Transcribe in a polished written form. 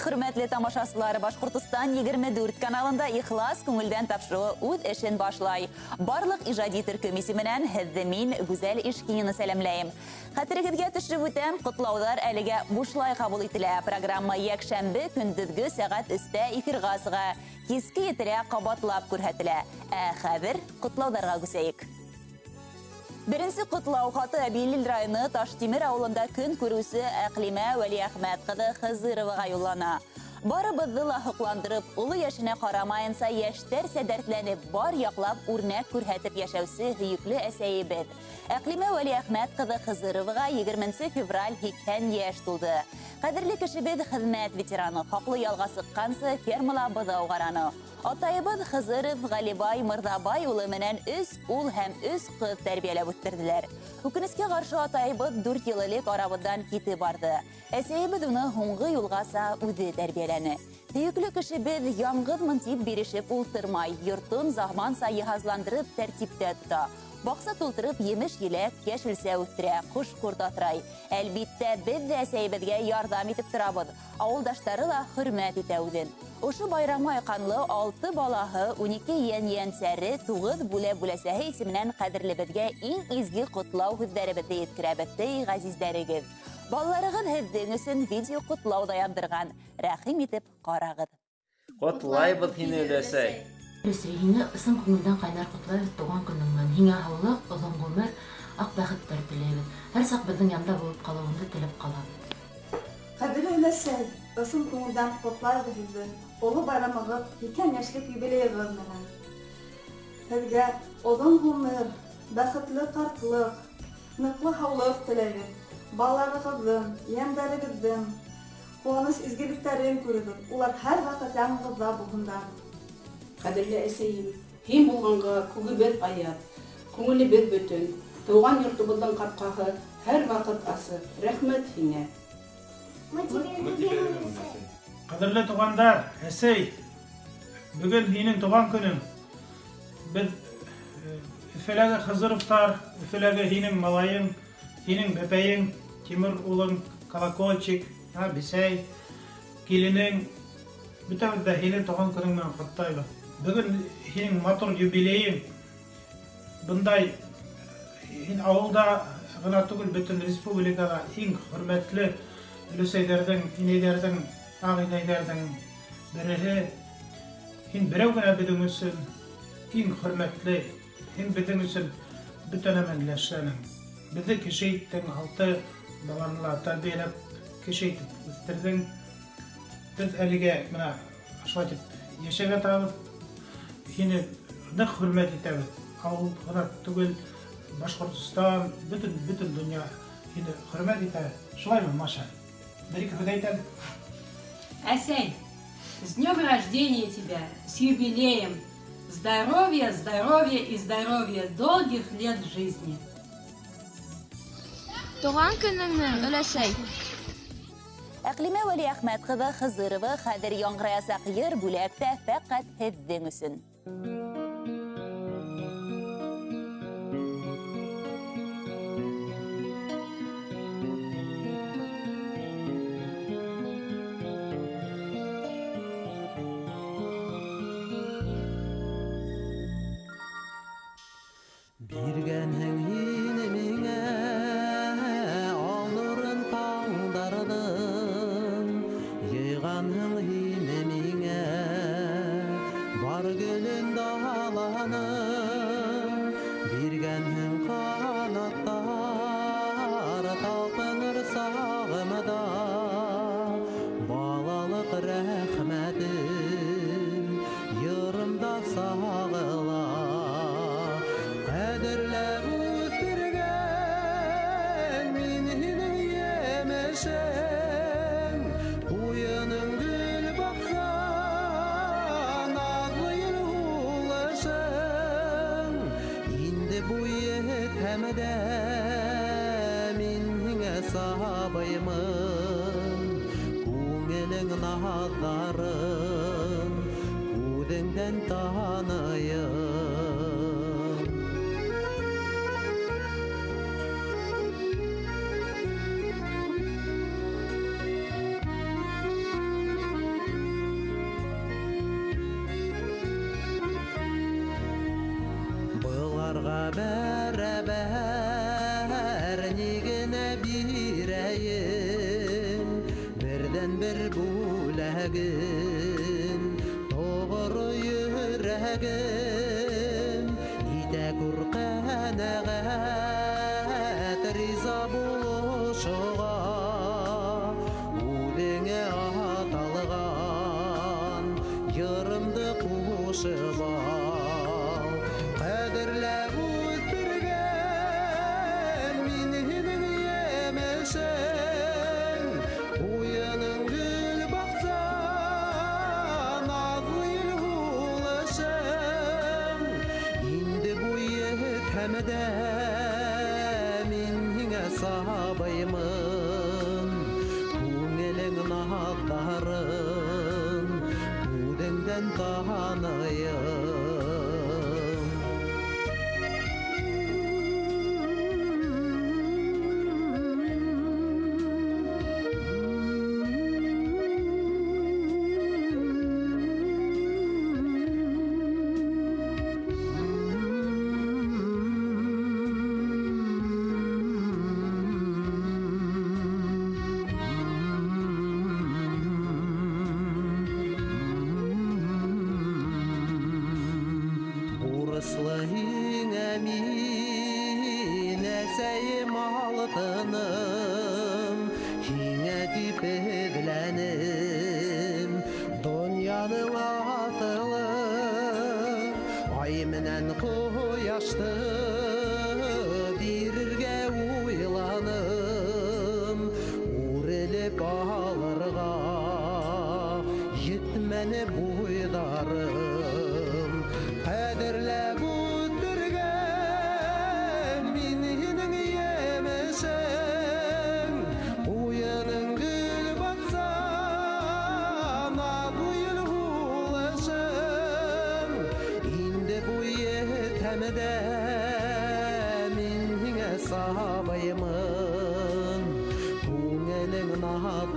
Хөрмәтле тамашасылар, Башҡортостан 24 каналында «Ихлас күңелдән» тапшырыуы үҙ эшен башлай. Барлыҡ ижади төркөм исеменән һеҙҙе мин, Гүзәл Ишкинина, сәләмләйем. Хәтерегеҙгә төшөрөп үтәм, ҡотлауҙар әлегә бушлай ҡабул ителә. Программа йәкшәмбе көндөҙгө сәғәт 3-тә эфирға сыға. Киске 7-лә ҡабатлап күрһәтелә. Ә хәҙер ҡотлауҙарға күсәйек. Беренсе ҡотлау хаты Әбйәлил районы Таштимер ауылында көн күреүсе Әҡлимә Вәлиәхмәт ҡыҙы Хызыроваға юллана. Барыбыҙҙы ла һоҡландырып, оло йәшенә ҡарамайынса йәштәрсә дәртләнеп, бар яҡлап үрнәк күрһәтеп йәшәүсе һөйөклө әсәйебеҙ Әҡлимә Вәлиәхмәт ҡыҙы Хызыроваға 20 февраль 80 йәш тулды. Ҡәҙерле кешебеҙ хеҙмәт ветераны, хаҡлы ялға сыҡҡансы фермала быҙау ҡараны. Атайыбыҙ Хызыров Ғәлибай Мырҙабай улы менән өс ул һәм өс ҡыҙ тәрбиәләп үҫтерҙеләр. Үкенескә ҡаршы, атайыбыҙ 4 йыл элек арабыҙҙан китеп барҙы. Әсәйебеҙ уны һуңғы юлғаса үҙе тәрбиәләне. Һөйөклө кешебеҙ яңғыҙмын тип бирешеп ултырмай, йортон заманса йыһазландырып тәртиптә тота. Баҡса тултырып емеш-еләк, йәшелсә үҫтерә, ҡош-ҡорт аҫрай. Әлбиттә, беҙ ҙә әсәйебеҙгә ярҙам итеп торабыҙ. Ауылдаштары ла хөрмәт итә үҙен. Ошо байрамға айҡанлы 6 балаһы, 12 йән-йәнсәре, 9 бүлә-бүләсәһе исеменән ҡәҙерлебеҙгә иң изге ҡотлау һүҙҙәребеҙҙе еткерәбеҙ, тей ғәзиздәрегеҙ. Балаларығыҙ һеҙҙең өсөн видео ҡотлау ҙа яҙҙырған. Рәхим итеп ҡарағыҙ. Ҡотлайбыҙ һине, өләсәй. Өләсәй, һине ысын күңелдән ҡайнар ҡотлайбыҙ тыуған көнөң менән. Һиңә һаулыҡ, оҙон ғүмер, аҡ бәхеттәр теләйбеҙ. Һәр саҡ беҙҙең янда булып ҡалыуыңды теләп ҡалабыҙ. Ҡәҙерле өләсәй, ысын күңелдән ҡотлайбыҙ һеҙҙе. Оло байрамығыҙ, 80 йәшлек юбилейығыҙ менән. Һеҙгә оҙон ғүмер, бәхетле ҡартлыҡ, ныҡлы һаулыҡ теләйбеҙ. Балаларығыҙҙың, ейәндәрегеҙҙең ҡыуаныс изгелектәрен күрегеҙ. Улар һәр ваҡыт янығыҙҙа булһындар. Ҡәҙерле әсәйем, һин булғанға күгебеҙ аяҙ, күңелебеҙ бөтөн, тыуған йортобоҙҙоң ҡапҡаһы һәр ваҡыт асыҡ. Рәхмәт һиңә. Мы тебя любим, өләсәй. Ҡәҙерле туғандар, әсәй, бөгөн һинең тыуған көнөң. Беҙ Өфөләге Хызыровтар, Өфөләге һинең малайың, һинең бәпәйең, Тимур улың, Колокольчик, бесәй, киленең, бөтәбеҙ ҙә һине тыуған көнөң менән ҡотлайбыҙ. Бөгөн һинең матур юбилейың. Бындай һин ауылда ғына түгел, бөтөн республикала иң хөрмәтле өләсәйҙәрҙең, инәйҙәрҙең, аҡ инәйҙәрҙең береһе. Һин берәү генә беҙҙең өсөн иң хөрмәтле, һин беҙҙең өсөн бөтә нәмәне лә эшләнең. Беҙҙе кеше иттең, 6 баланы ла тәрбиәләп кеше итеп үҫтерҙең. Беҙ әлегә бына шулай итеп йәшәп ятабыҙ. Һине ныҡ хөрмәт итәбеҙ. Ауыл ғына түгел, Башҡортостан, бөтөн донъя һине хөрмәт итә. Шулаймы, Маша? Бер-ике һүҙ әйт әле. Әсәй, с днем рождения тебя, с юбилеем. Здоровья, здоровья и здоровья, долгих лет жизни. Тыуған көнөң менән, өләсәй. Әҡлимә Вәлиәхмәт ҡыҙы Хызырова хәҙер яңғыраясаҡ йыр бүләк тә фәҡәт һеҙҙең өсөн. Биргәнһең һин миңә ал нурын таңдарҙың, йыйғанһың һин миңә бар гөлөн даланың. Биргәнһең ҡанаттар талпыныр сағымда, балалыҡ рәхмәтем йырымда сағыла. Ҡәҙерләп үҫтергән мин һинең емешең, ҡуйының гөл баҡса, наҙлы ел һулышың. Инде буй етһәм дә мин һиңә сабыймын, күңелең наҙҙарын күҙеңдән таныйым. Теләген, тоғры йөрәгем, итә күр ҡәнәғәт, риза булышыға, үҙеңә аталған йырымды ҡушып ал. Ҡәҙерләп үҫтергән мин һинең емешең, ҡуйының гөл баҡса, наҙлы ел һулышың. Инде буй етһәм дә, мин һиңә сабыймын, күңелең наҙҙарын күҙеңдән таныйым. Бурыслы һиңә мин, әсәйем алтыным, һиңә тип эҙләнем донъяның аҫылы, ай менән ҡояшты бирергә уйланым, үрелеп алырға етмәне буйҙарым. Ҡәҙерләп үҫтергән мин һинең емешең, ҡуйының гөл баҡса, наҙлы ел һулышың. Инде буй етһәм дә, мин һиңә сабыймын, күңелең наҙлы